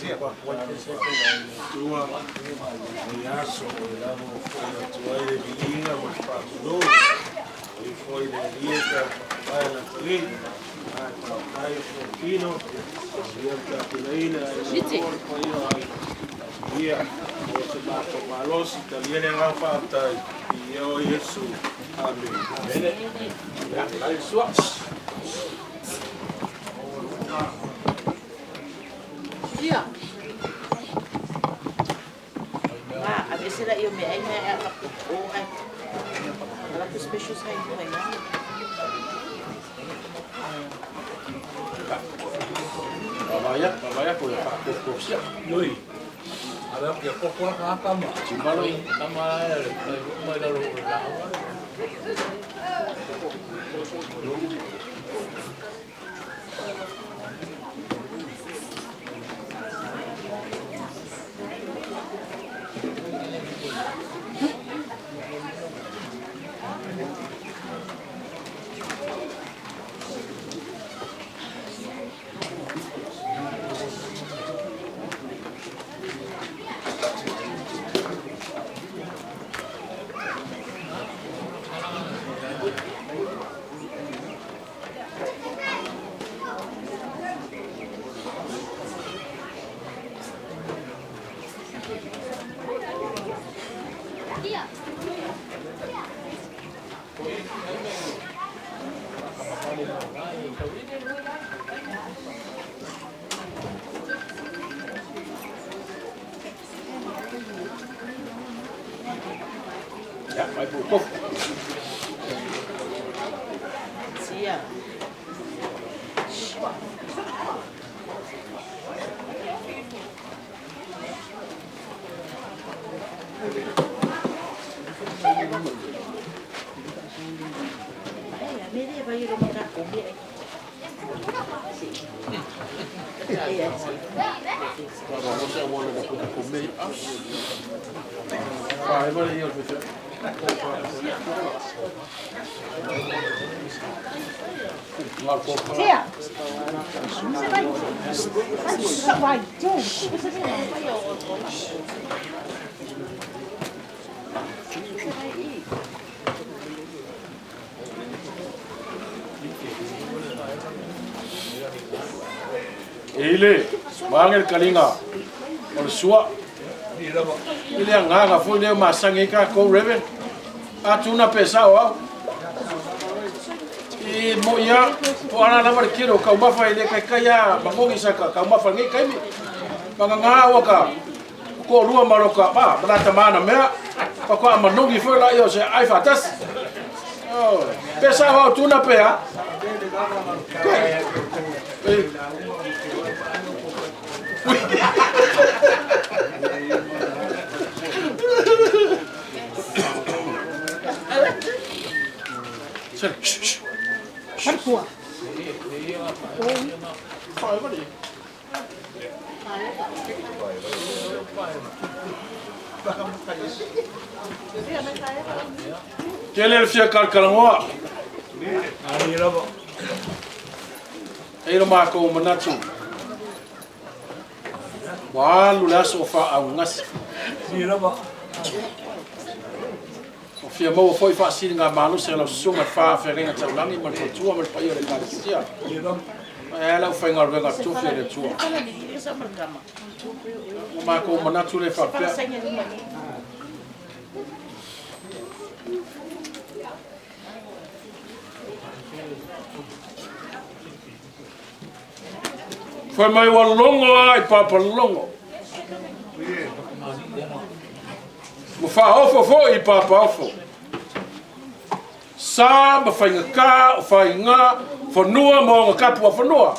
Atua, lenei aso e lava ua foi atu ai le viiga ma le faatulou. Ai foi le Alii pe a faavae Natali. Ae faafetai o fuatino, ia le tapenaina e le paia o aiga. Ia, o se matou malosi, talia le agaga faafetai. Viia oe Iesu. Amene. Amene. Ia, lai le sua. Ia. Ma, aveese la ia o meaai na e ala o ai. Ala ku special sa i mai na. Vavaia, vavaia ko ia whaakōkōsia. Nui. Ave ia koko la ka kama. Timbalo. Kama e mai lalo o la. Ia, mai po kofu. Sia. Ai, a mere vai ro maka ko me. Ai, ai. Tia. Vai, tu. E ile, maange le kaliga o le sua. I le agaga foi lea masagi ai takou Reverend. A tuna pe sao au. I mo ia, po ana lava le kilo kaumafa i le kaikai a magogi sa ka kaumafa nei kaimi. Pagagā ua ka toalua ma loka ma malata mana mea. Pa kwa manogi foi la ia o se ai faatasi. Oh, pe sao au tuna pe a. Sele, shh, shh. Parkua. Tele le fia kalakalagoa. E i lo makou manatu. Ua alu le aso o faaaugasi. Ua fia maua foi faasiliga malosi a lau susuga i le faafeagaiga taulagi ma le faletua ma le paia o le Ekalesia. Ae a le aufaigaluega tofi a le Atua. Ua matou manatu le faapea. Fai mai ua logo a i Papalogo. Ua faaofo foi i Papaofo. Sa ma faigata o faiga fanua ma ona tapuafanua.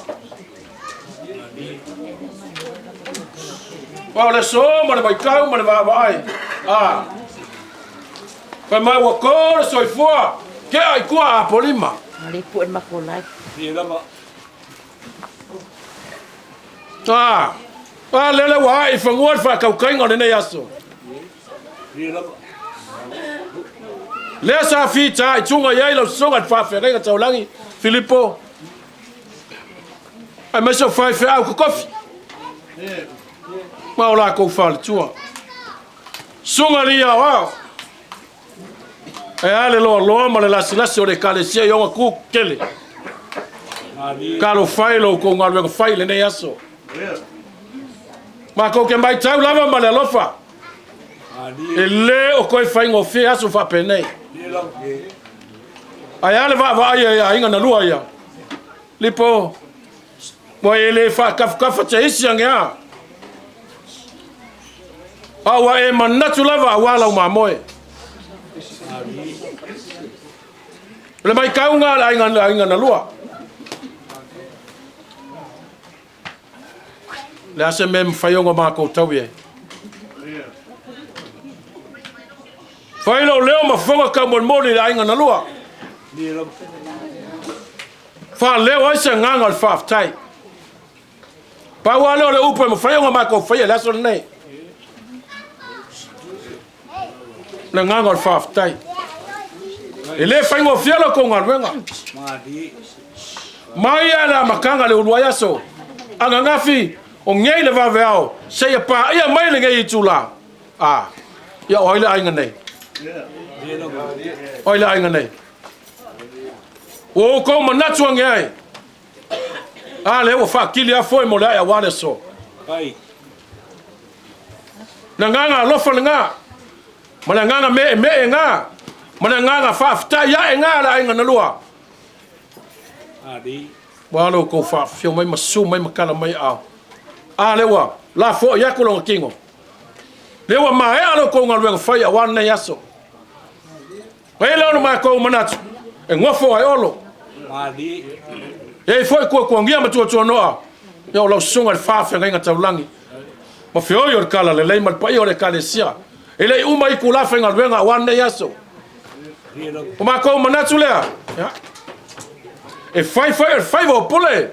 Aua o le aso ma le vaitau ma le vaavaai, a fai mai ua to le soifua, tea i tua Apolima. A, a lele ua ae i fanua le faatautaiga o lenei aso. Lea sa fita i tuga i ai lau sosoga i le faafeagaiga taulagi, Filipo, aemaise o faifeau kokofi. Ma o lakou faletua. Susuga i le Aoao, e a le loaloa ma le lasilasi o le Ekalesia i ona ku tele. Talofa e i lo outou galuega fai i lenei aso. Matou te matau lava ma le alofa, e le o toe faigofie aso faapenei. Ae a le vaavaaia i aiga na lua ia? Lipo, ua e le faatafatafa te isi age a. A ua e manatu lava aua lau mamoe. O le maitauga a le aiga, aiga na lua. Le a se mea e mafai ona matou taui ai. Fai lou leo ma fofoga taumolimoli i le aiga na lua. Faaleo ai se agaga o le faafetai. Pau lava lea o le upu e mafai ona matou faia i le aso lenei. Le agaga o le faafetai. E le faigofie la outou galuega. Mai lava i le amataga i le uluai aso, ananafi, o nei le vaveao, seia paia mai lenei itula. A, ia o ai le aiga nei? O ai le aiga nei? Ua outou manatu ane ai. A lea ua faatili lava foe mo le ae aua le aso. Le agaga alofa lena, ma le agaga meemee lena, ma le agaga faafetai ae lena a le aiga na lua. Ua lo outou faafio mai ma susu mai ma tala mai aao. A lea ua lafoai atu lona tino. Lea ua maea lo outou galuega fai aua lenei aso. Ai lea o le matou manatu, e nofo ae olo. E i ai foi tuatuagia ma tuatuanoa, ia o lau susuga i le faafeagaiga taulagi, ma feoi o le talalelei ma le paia o le Ekalesia. E le i uma itula faigaluega aua lenei aso. O matou manatu lea, ia, e fai foi o le faiva o pule,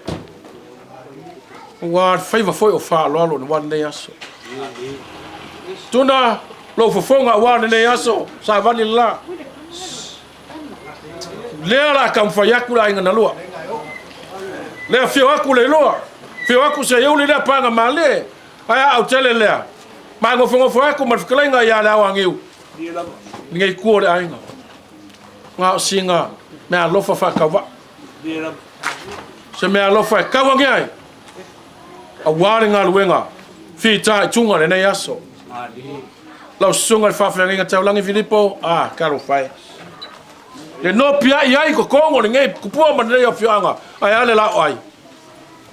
aua le faiva foi o faaaloalo aua lenei aso. Tuna lou fofoga aua lenei aso, savali le la. Lea la taumafai atu le aiga na lua. Lea afio atu le iloa, afio atu Seiuli lea paga malie, ae a autele lea. Ma nofonofo atu ma le fetalaiga ia le Aoagiu, lenei itu o le aiga. Na o sina mea alofa faatauvaa. Se mea alofa e tau age ai, aua le galuega fitaituga lenei aso. Lau susuga i le faafeagaiga taulagi Filipo, a, talofa e. Le nopiai ai i totonu o lenei tupua ma lenei afioaga, ae a le la o ai.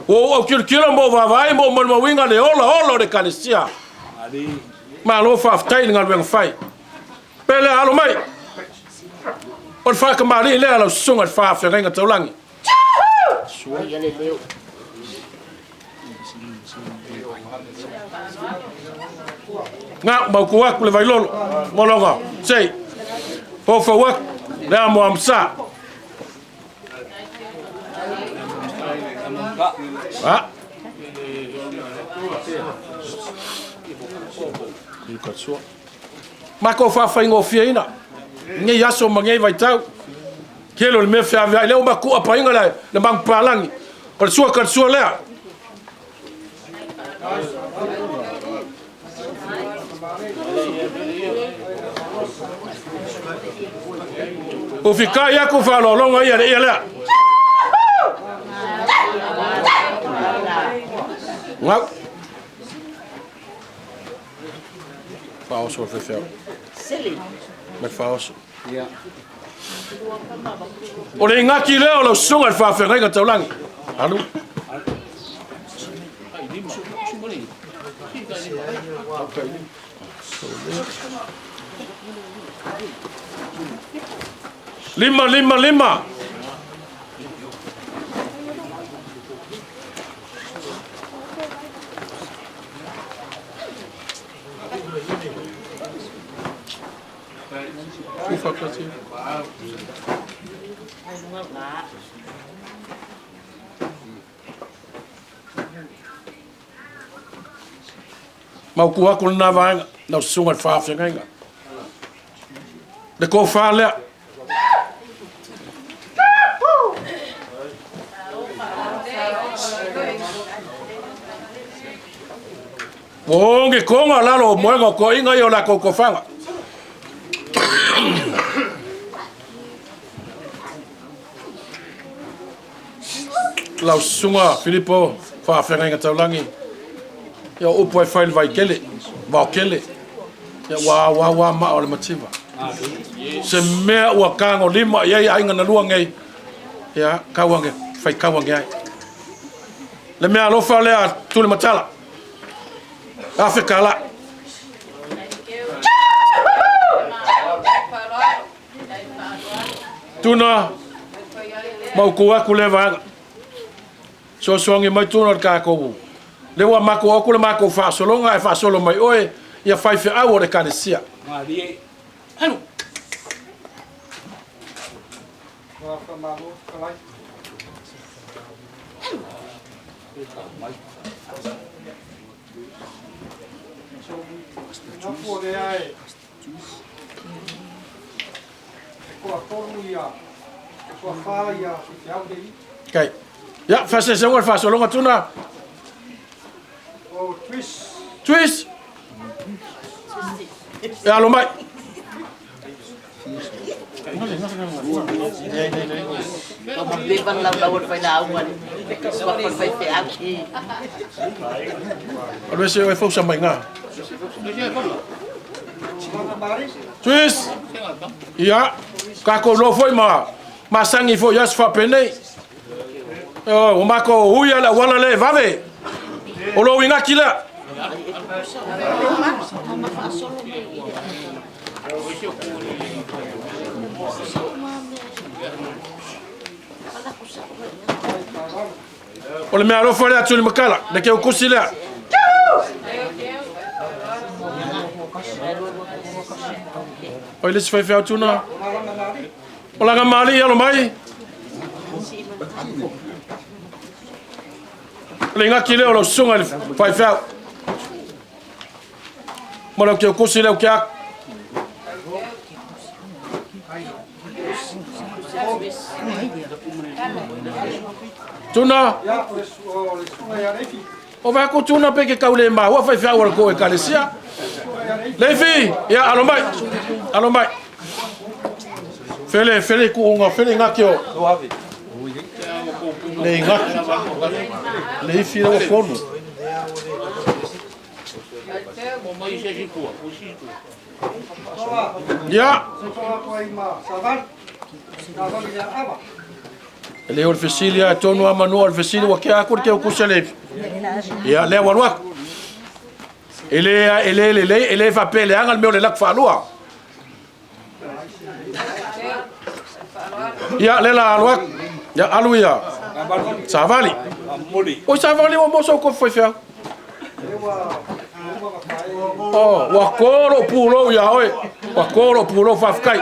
Ua ou autilotilo ma ou vaavaai ma ou molimauina le olaola o le Ekalesia. Malo faafetai i le galuega fai. Pe lea alo mai. O le faatamalii lea lau susuga i le faafeagaiga taulagi. Nga mautu atu le vailolo. Mologa. Sei. Foufou atu. Le amo amsa. Ah. Matou faafaigofieina lenei aso ma lenei vaitau. Tele o le mea feaveai lea ua matua paina le, le manupalagi. O le sua kalasua lea. Ufikai aku faaaloaloga ia le ia lea. Ngau. Faaoso le faifeau. Mai faaoso. O le igati lea o lau susuga i le faafeagaiga taulagi. Alu. Lima, lima, lima. Mautu atu lena vaega, lau susuga i le faafeagaiga. Le tofa lea. Ua oge koga lalo o moega o toaiga ia o latou tofaga. Lau susuga Filipo faafeagaiga taulagi, ia o upu ai fai le vaitele, vaokele, ia ua auau lava maa o le mativa. Se mea ua tagolima i ai aiga na lua nei, ia tau age, fai tau age ai. Le mea alofa lea a Tulimatala, $1,000. Tuna, mautu atu lea vaega. Soasoagi mai tuna o le tatou. Lea ua matou atu le matou faasologa ae faasolo mai oe ia faifeau o le Ekalesia. Alu. Okay. Ia, faaseseuga le faasologa tuna. Twist. E alo mai. Alu ese oe fausa mai ngā. Twist. Ia, kākou loa foi ma masangi foi aso faapenei. Ua matou ui le auala lea e vave. O lou igaki lea. O le mea alofa lea a Tulimakala, le keukusi lea. Oi le isi faifeau tuna. O laga mali alo mai. O le igaki lea o lau susuga i le faifeau. Ma lau keukusi lea o ke aku. Tuna. O vai ko tuna pe ke kau le maua faifeau o le kou ekalesia. Leifi, ia alo mai. Alo mai. Fele, fele kuunga, fele ngaki o. Le ngaki. Leifi le konu. Ia. E le o le fesili a tonu a manua o le fesili ua kea aku le keu kusi a Leifi. Ia, lea ua alu aku. E le, e le lelei, e le faapea leaga le mea o le laku faalua. Ia, lea la alu aku. Ia, alu ia. Savali. Oi, Savali, ua moso kofi faifeau. Oh, ua kolo pulou ia oe. Ua kolo pulou faafetai.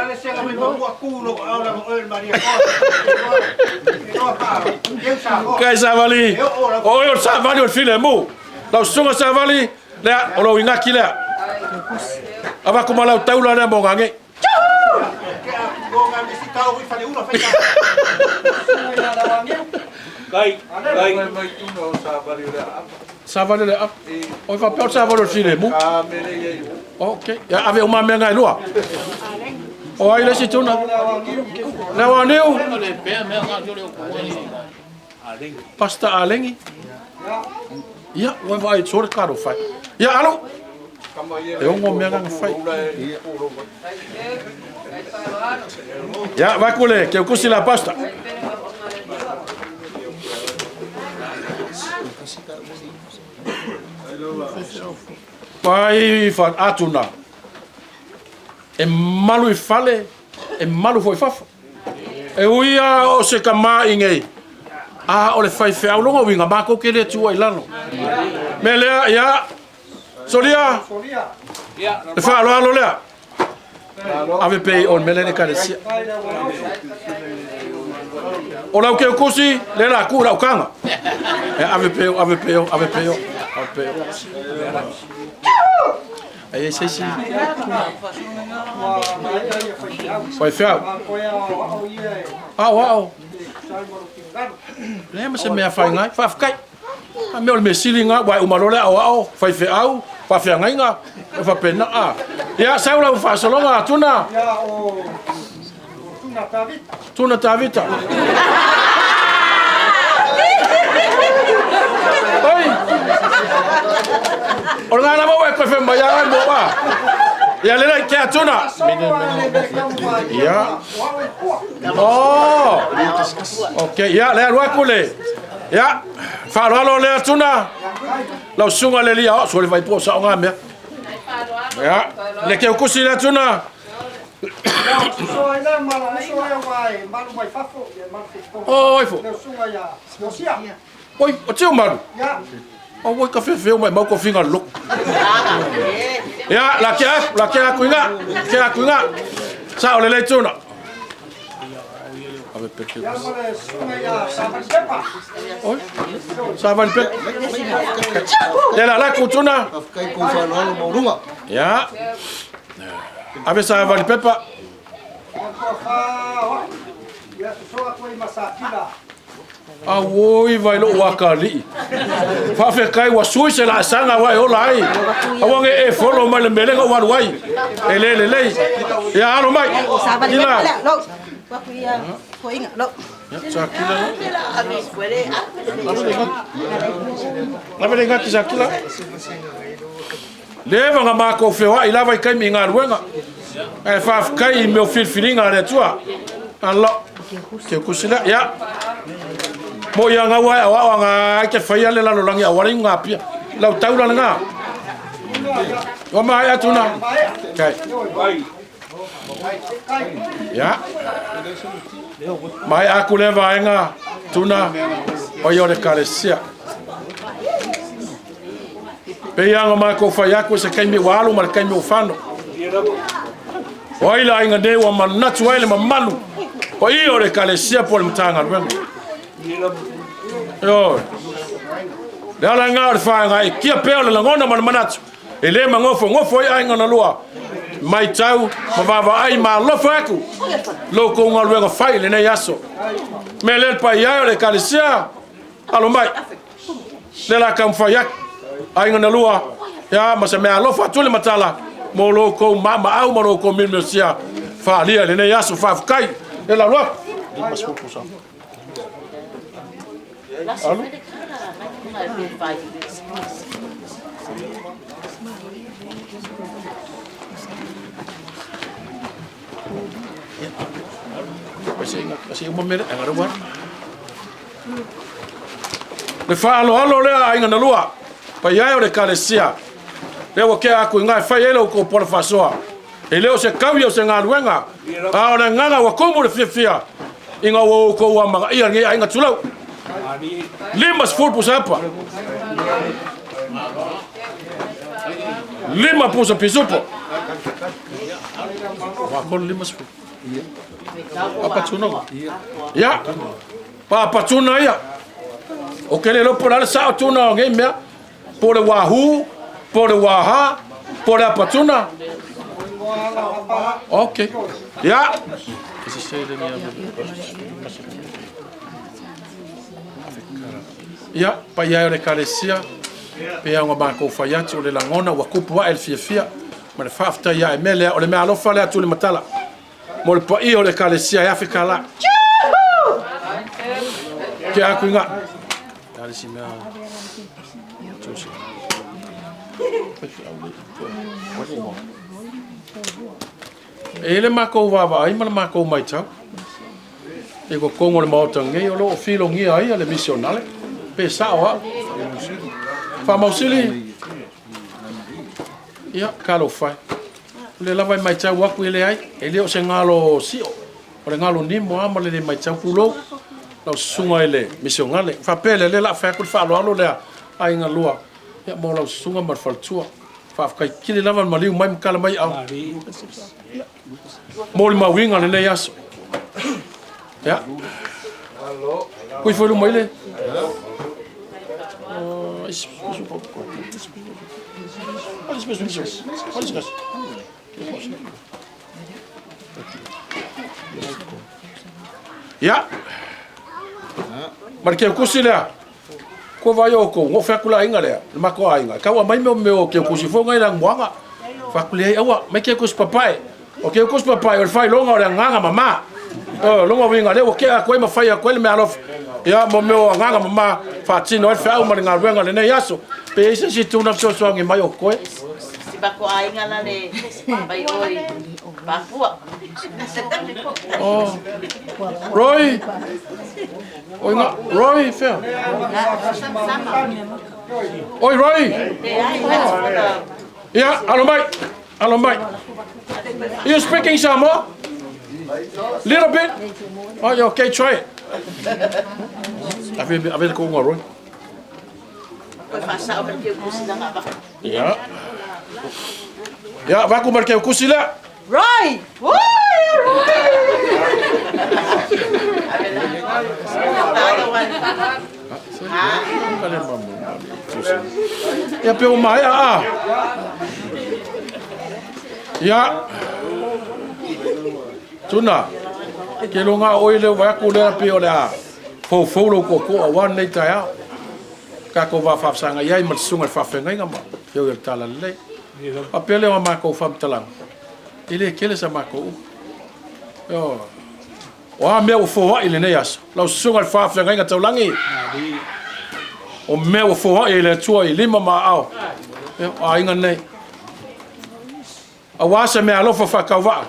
Kai Savali. Oi o Savali o le filemu. Lau susuga Savali, lea, o lou igaki lea. Avatu ma lau taula lea mo ngage. Savali o le aapa. Oi faapea o le savali o le filemu. Ok. Ia ave uma mea ngai lua. O ai le isi tuna? Le awaniu. Pasta Alengi. Ia, ua vaai sore karo fai. Ia, alu. E ongo mea nganga fai. Ia, vai kule, ke ukusi la pasta. Pai fa atuna. E malu i fale, e malu foi fafo. E ui a o se kamā i nei, a o le faifeau loga uiga matou ke le tua i lalo. Me lea, ia, solia, le faaaloalo lea. Ave pe i on mele le ekalesia. O lau keukusi, le la ku lau kanga. E ave pe o, ave pe o, ave pe o, ave pe o. Ai ai se isi. Faifeau. Ao ao. Lea ma se mea whai ngai. Whaafetai. A mea o le mea sili ngā, wai uma loa le ao ao, faifeau, Faafeagaiga e faapena a. Ia sau lau faasologa Tuna. Ia o Tuna Tavita. Tuna Tavita. Oi. O le lava ua e koe mai ai mo a. Ia le lai kia Tuna. Ia. Oh. Okay, ia le alu aku le. Ia, faaaloalo lea Tuna. Lau susuga le lia o so le vaipo sa o ngā mea. Ia, le keu kusi lea Tuna. Oi fo. Oi, o tiu malu. O oi ka whewheo mai mau ko finga loko. Ia, la kia aku inga. Kia aku inga. Sa o le lei Tuna. Ave peke. Oi. Sa vali peke. Ia la la ku Tuna. Ia. Ave sa vali pepa. Auoi vai lo wakali. Whawhekai wa sui se la sanga wa e ola ai. Awange e follow mai le melenga o alu ai. E le le le. Ia alo mai. Sa vali Ila. pepa lea, lo. Waku ia koinga, lo. Ia, sa kila lo. Lave le ngaki sa kila. Leva ngā mākou whewa i lava i kai mi ngā ruenga. E whawhekai i meo whilwhiringa le atua. Alo. Ke kusila. Ia. Mo ia ngā wai awa awa ngā ke whaia le lalo langi awari ngā pia. Lau taura le ngā. Wa mai atuna. Kai. Ia. Mai aku le vaenga Tuna o i o le kalesia. Pe ia ngā mākou whai aku se kaimi wa alu ma le kaimi o whano. O ai la inga nei wa manatu ai le mamalu. O i o le kalesia po le matanga luenga. Io. Le ala ngā o le whaanga e kia peo le langona ma le manatu. E le mangofo, ngofo i ainga na lua. Mai tau, ma vava ai ma alofa aku. Lo kou ngā luenga whai le nei aso. Me le pai ai o le kalesia. Alo mai. Le la kam whai aku. Ainga na lua. Ia, ma se mea alofa atu le matala. Mo lo kou mama au ma lo kou milmiosia. Whaalia le nei aso whaafkai. Le la lua. Alo? Le whaaloalo lea ainga na lua. Pai ai o le kalesia. Lea wa kea aku i ngai whai ele o kou pora whasoa. E leo se kaui o se ngā ruenga. A o le nganga wa kumu le fiafia. I ngā wa o kou amaga ia ngai ainga tulau. 50 pusa apa. 5 pusa pisupo. Wa kolu 50. Apa tuna? Ia. Pa apa tuna ia. O ke le lopo lale sa o tuna o ngai mea. Po le wahu, po le waha, po le apa tuna. Ok. Ia. Ia, pai ai o le kalesia. Pe au ngā mākou whai atu o le langona wa kupu wa el fiafia. Ma le whaaftai ia e mea lea o le mea alofa lea atu le matala. Mo le pai o le kalesia e Afrika la. Ke aku inga. Tari si mea. E le mākou wawa ai ma le mākou mai tau. E ko kongo le maota ngei o lo o filongia ai a le misionale. Pe sao a. Whamausili. Ia, kalo whai. Le lava i mai tau aku i le ai. E leo se ngalo sio. O le ngalo nimo ama le le mai tau pulou. Lau susunga i le misionale. Whapele le la whai aku le whaaloalo lea ai ngā lua. Ia, mo lau susunga ma le whalatua. Whaafkai kili lava maliu mai mkala mai au. Mo le mauinga le nei aso. Ia. Kui fo mai le. Ia. Marke kusi lea. Kua vaai outou, na ou fai atu le aiga lea, le matou aiga, e tau aumai mea o mea o keukusi foi nei lanumoana. Fai atu leai, aua, aumai keukusi papae. O keukusi papae, o le faailoga o le agaga mama. O lona uiga, lea ua tea atu ai ma fai atu ai le meaalofa. Ia, mo mea o agaga mama, faatino ai le feau ma le galuega o lenei aso. Pe i ai se isi itu na fesoasoani mai o koe. Si matou aiga la le mai oi Papua. Oh. Roy. Oi nga, Roy, fea? Oi, Roy! Ia, alo mai, alo mai. You speaking Samoa? Little bit? Oh, yeah, okay, try it. Ave, ave le kouga, Roy. Ia. Ia, vaku ma le keukusi lea. Roy! Oi, Roy! Ia pe o maea a. Ia. Tuna. Ke longa oi le vai aku le pe o le a. Fou fou lo ko ko a wan nei taeao. Kākou va faafesagai ai ma le susuga i le faafeagaiga ma afio i le Talalelei. Faapea lea o a makou faamatalaga, e le tele sa makou upu. Ioe. O a mea ua foai i lenei aso, lau susuga i le faafeagaiga taulagi, o mea ua foai e le Atua i lima ma aao, o aiga nei. Aua se meaalofa faatauvaa,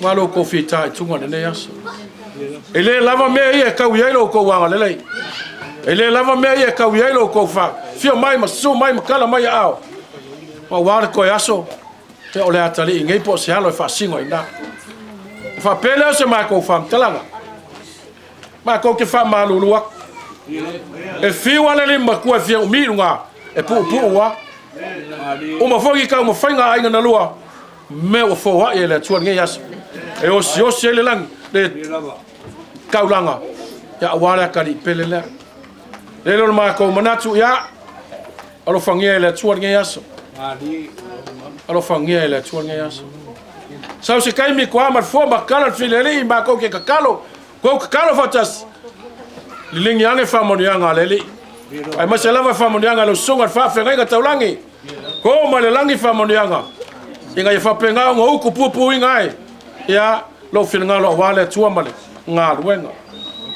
aua lo outou fitaituga i lenei aso. E le lava mea ia e tau i ai lo outou agalelei. E le lava mea ia e tau i ai lo outou fia mai ma susu mai ma tala mai aao. Aua le toe aso, te o le atalii nei po o se alo e faasino i ina. E faapea lea o se matou faamatalaga. Matou te faamalulu atu. E fiu lava le alii matua e fia umi i luga, e puupuu lava. Uma foi ni taumafaiga a aiga na lua, mea ua foai e le Atua i lenei aso. E osiosi ai le lagi, le taulaga, ia aua le atalii pele lea. Lele o le matou manatu, ia, alofagia e le Atua lenei aso. Alofagia e le Atua lenei aso. Sau se taimi koa ma le fua ma kala le filelii matou ke tatalo, kou tatalo faatasi. Liligi ane faamanuiaga a le Alii. Aemaise lava faamanuiaga a lau susuga i le faafeagaiga taulagi. Ko mai le lagi faamanuiaga. Ina ia faapena ona utu puipuiga ai. Ia, lou finagalo aua le Atua ma le galuega.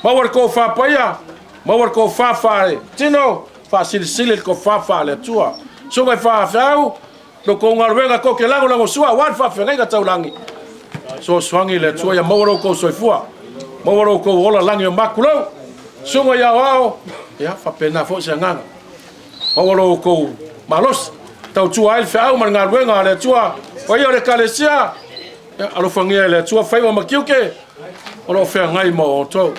Maua le tofa paia, maua le tofa faale-tino, faasilisili le tofa faale-Atua. Susuga i faafeau, lo kou galuega tou te lagolagosua aua le faafeagaiga taulagi. Soasoagi le Atua ia maua lo outou soifua, maua lo outou ola lagi o makulou. Susuga i aoao, ia faapena foi se agaga. Maua lo outou malosi, tautua ai le feau ma le galuega a le Atua. Paia o le Ekalesia, ia alofagia e le Atua faiva ma tiute o lo o feagai ma outou.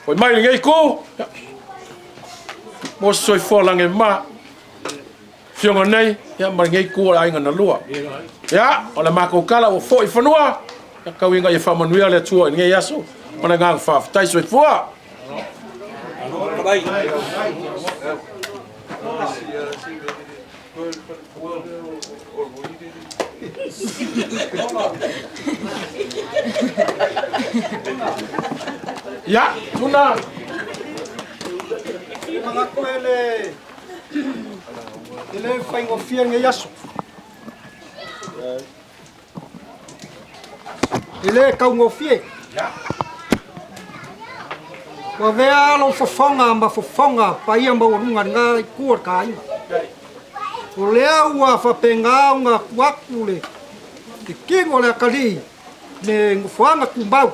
Foi mai lenei itu, ia, mo se soifua lagi ma. Afioga nei, ia ma lenei itu o le aiga na lua. Ia, o le matou tala ua foi i fanua, ia tau ina ia faamanuia le Atua i lenei aso, ma le agaga faafetai soifua. Ia, Tuna. Manatu e le E le faigofie lenei aso. E le taugofie. Ua avea lou fofoga ma fofoga paia maualuga i lena itu o le ta aiga. O lea ua faapena ona atu atu le tino o le atalii me nofoaga tumau.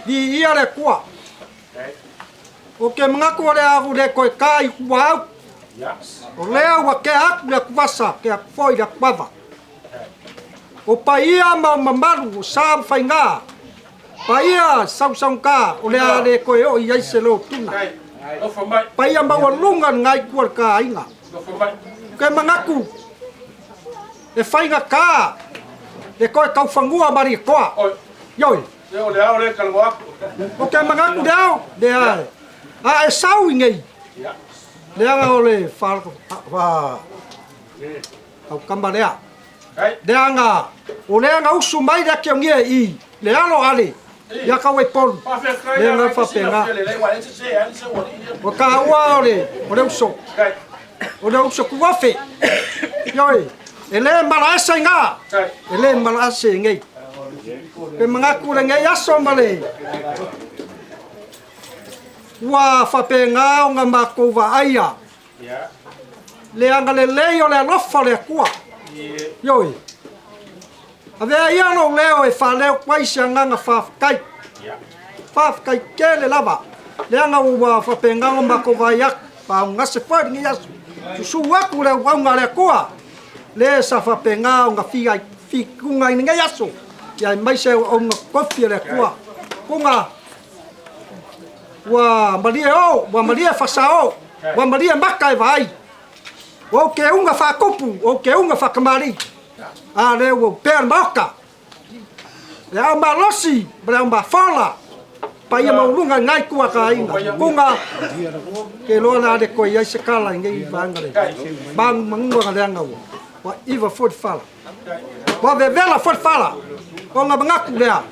Viia le Atua. Ou te manatu o le a ou le toe ta i tua au. O lea ua tea atu le atuvasa, tea atu foi le atuvava. O paia ma o mamalu o sa ma faiga, paia sausaugata o le a le toe oo i ai se leo tuna. Paia maualuga lena i tua o le ta aiga. Ou te manatu e faigata le toe taufanua ma Alitoa. Ioe. O le ao lea e talanoa atu. Ou te manatu le ao, lea a e sau i nei, leaga o le aukama lea. Leaga o lea na usu mai le akiogia i le alo ale. Ia kau e polu. Le ngā whapenga. O ka ua o le uso. O le uso kuafe. Ioi, e le mala asa i ngā. E le mala asa i ngei. Pe mangaku le ngei aso ma le. Ua whapenga o ngā mākou wa aia. Le anga le lei o le alofa le akua. Ioi. Avea ia lo leo e whaleo kwai se anganga whawhakai. Whawhakai ke le lava. Le anga ua whapenga o mākou wa aia. Pa o ngase whai ngi aso. Susu aku le waunga le akua. Le sa whapenga o ngā whiai fikunga i ngai aso. Ia mai se o ngā kofi le akua. Kunga. Ua malie o, ua malie whasao. Ua malie maka e vai. O ke unga whakopu, o ke unga whakamari. A le ua pea maoka. Le au malosi, le au mafola. Paia maulunga ngai kua ka inga. Kunga, ke loa la le koe iai se kala i ngai vanga le. Mangu mangunga le anga ua. Wa iwa fo fala. Wa vevela fo fala. O ngā mangaku lea.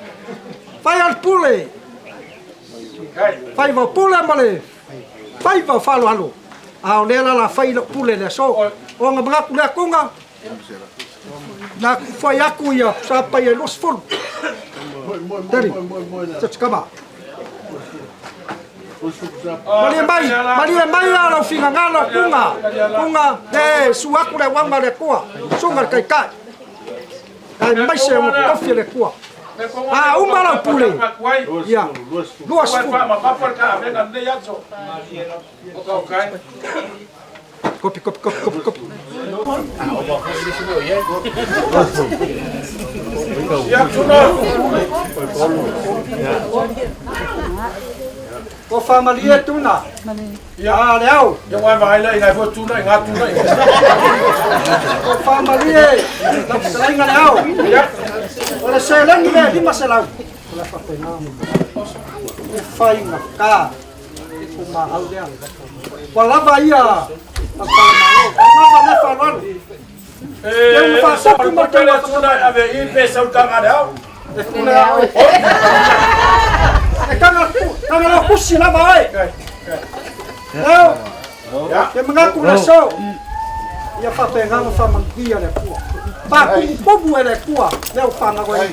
Whai al pule. Whai wa pule ma le. Whai wa whalo halo. A o lea la whai pule lea. So, o ngā mangaku lea kunga. Nā whai aku ia sa pai e los folu. Teri, tse kama. Malie mai a lau finga ngalo kunga. Kunga, te suaku le wanga le kua. Sunga le kai kai. Ai mai se o kofi le kua. A uma lau pule. Ia, luas fulu. Kopi, kopi, kopi, kopi, kopi. O whamalie tuna. Ia, le au. Ia wai mahaila i ngai fua tuna i ngā tuna i. O whamalie, lau salainga le au. O le selengi le lima se lau. O le whapenga. O whainga ka. O mahau lea. Wa lava ia. Lava le whalwalu. E, sa pele tuna ave i pe sau tanga le au. E pule au. E kanga leo kusi lava oe. Leo, ke mangaku le so. Ia whapenga ma whamanguia le kua. Whakupupu e le kua. Leo whanga koe.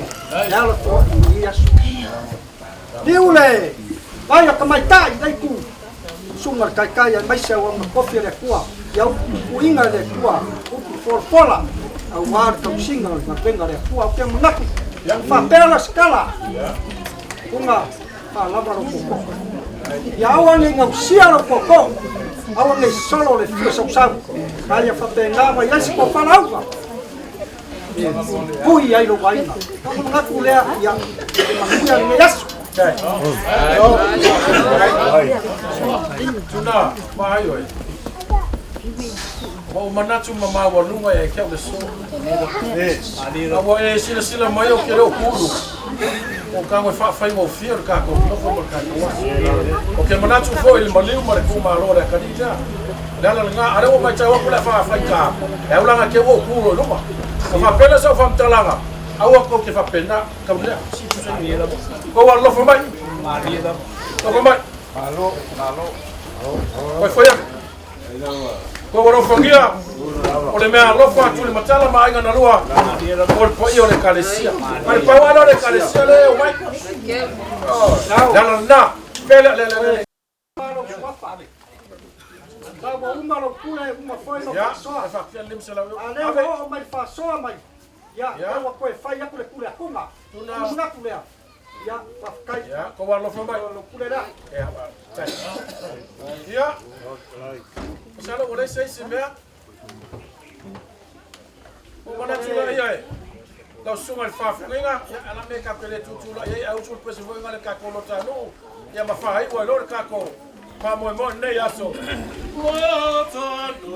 Le ala toa i aso. Liu le, vai o kamaitai lei ku. Sunga le kaikai ai maise au ama kofi le kua. Ia upu inga le kua. Upu folafola. Au wā le tausinga o le ngapenga le kua. Au ke mangaku. Whapea skala. Kunga, whalava lo koko. Ia aua nei ngausia lo koko. Aua nei solo le fia sausau. Aia whapenga mai ai se ko whalauga. Pui ai lo waina. Ka mangaku lea ia manuia le aso. Tuna, mahai oi. O manatu mama wa lunga e kia le so. Awa e sila sila mai o ke leo kulu. O ka ngoi whaawhai ngau fia o kako, no fo ma kako. O ke manatu fo i le maliu ma le kumalo le kanita. Le ala ngā, are o mai tau aku le whaawhai ka. E aulanga ke o kulu i luma. Ka whapena sa o whamtalanga. Aua ko ke whapena, ka mlea. Ko wa lofo mai. Lofo mai. Koe whai ake. Ko wa rofangia. O le mea alofa atu le matala ma ainga na lua. O le pai o le kalesia. Ma le pau ala o le kalesia le o mai. Le ala na. Pele le le le. Ua uma lo pule, uma foi lo Ia, whasoa. e whapia lim se lau. A leo o mai whasoa mai. Ia, ua koe whai aku le pule akunga. Tuna. Mangaku lea. Ia, whawhakai. Ia, ko wa alofa mai. Lo pule lea. Ia, Ia. Sala o le sei se mea. O manatu la ia e. Lau sunga le whawhenga, ia ala me ka pele tutu la ia au tul pese foi ngale ka ko lota no. Ia ma whahai ua lo le ka ko. Pa moe moe nei aso. Lota no.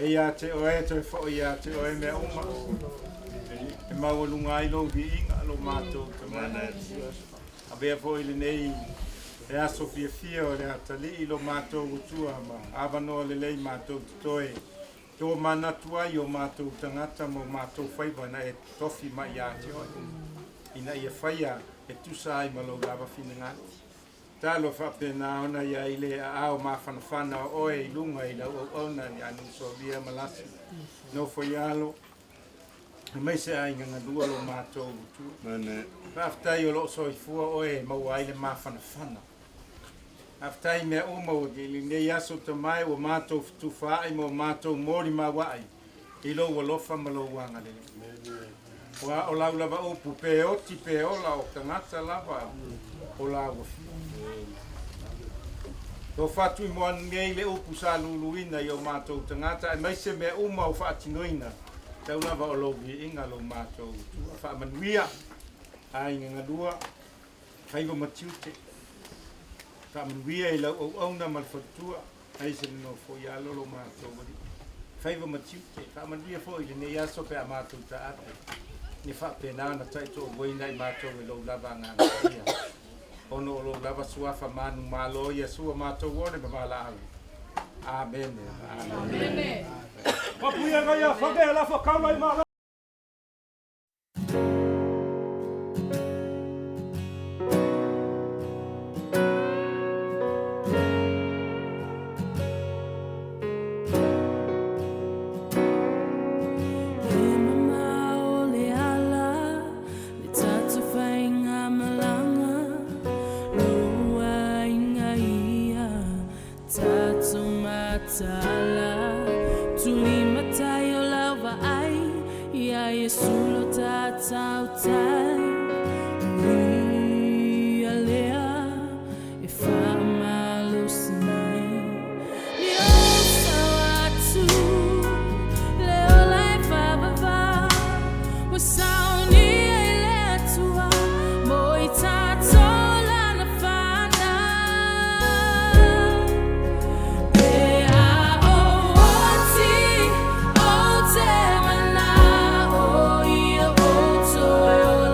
E ia te oe toe foʻi iā te oe mea uma. E maualuga ai lou viiga lo matou Tama. Avea foi lenei e aso fiafia o le atalii lo matou Atua ma avanoa lelei matou te toe tomanatu ai o matou tagata ma o matou faiva na e tofi mai ia te oe. Ina ia faia e tusa ai ma lou lava finagalo. Talo faapena ona i ai le aao mafanafana o oe i luga i lau auauna ia Nuusuavia Malasi. Nofo i alo, aemaise aiga galua lo matou Atua. Faafetai o loo soifua oe e maua ai le mafanafana. Faafetai i mea uma ua i lenei aso tamae ua matou fetufaai ma ua matou molimauai i lou alofa ma lou agalelei. Aua o lau lava upu pe oti pe ola o tagata lava o laua fia. Tofa Tuimoanu nei le upu sa luluina i o matou tagata aemaise mea uma o faatinoina tau lava o lou viiga lo matou Atua. Faamanuia aiga galua faiva ma tiute. Faamanuia i lau auauna ma le faletua aemaise le nofo i alo lo matou Alii. Faiva ma tiute, faamanuia foi i lenei aso pe a matou taape. Ia faapena ona taitoaluaina i matou e lou lava Agaga Paia. Ona o lou lava suafa manumalo Iesu o matou ole ma valaau. Amene. Amene. Papuia ngai a whake la whakaula i malo. E mamao le ala le tatou faigamalaga Lou aiga ia tatou mataala Tulimatai o lau vaai ia Iesu lo tatou tai O ia lea e faamalosi mai Ni o sao atu le ola e faavavau Ua saunia i le Atua mo i tatou lana fanau Pe a ou oti ou te manao ia ou toe ola.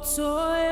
toe.